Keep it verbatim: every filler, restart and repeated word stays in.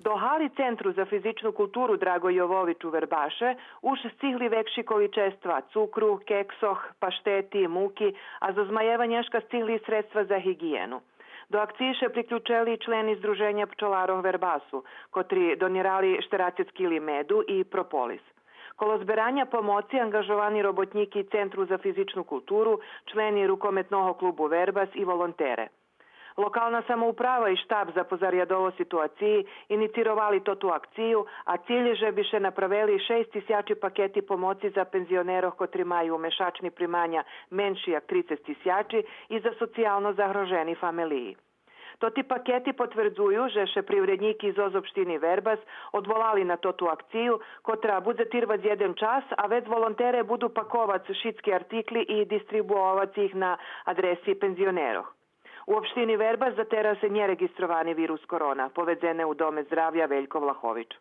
До гали Центру за физичну културу „Драго Йовович” у Вербаше уж сцигли векши количества цукру, кексох, паштети, муки, а зоз Маєва нєшка сцигли и средства за гиґиєну. До акциї ше приключели и члени Здруженя пчоларох Вербасу, котри донирали штерацец кили меду и прополис. Коло збераня помоци анґажовани роботнїки Центру за физичну културу, члени Рукометного клубу „Вербас” и волонтере. Локална самоуправа и штаб за позарядово ситуациї инициировали тоту акцию, а циль же би ше направели шейсц тисячи пакети помоци за пензионерох котри маю мешачни приманя менши як трицец тисячи и за социялно загрожени фамелиї. Тоти пакети потвердзую же ше привреднїки зоз општини Вербас одволали на тоту акцию, котра будзе тирвац єден час, а вец волонтере буду паковац шицки артикли и дистрибуовац их на адреси пензионерох. У општини Вербас за тераз нє реґистровани вирус корона, поведзене у Доме здравя „Велько Влахович”.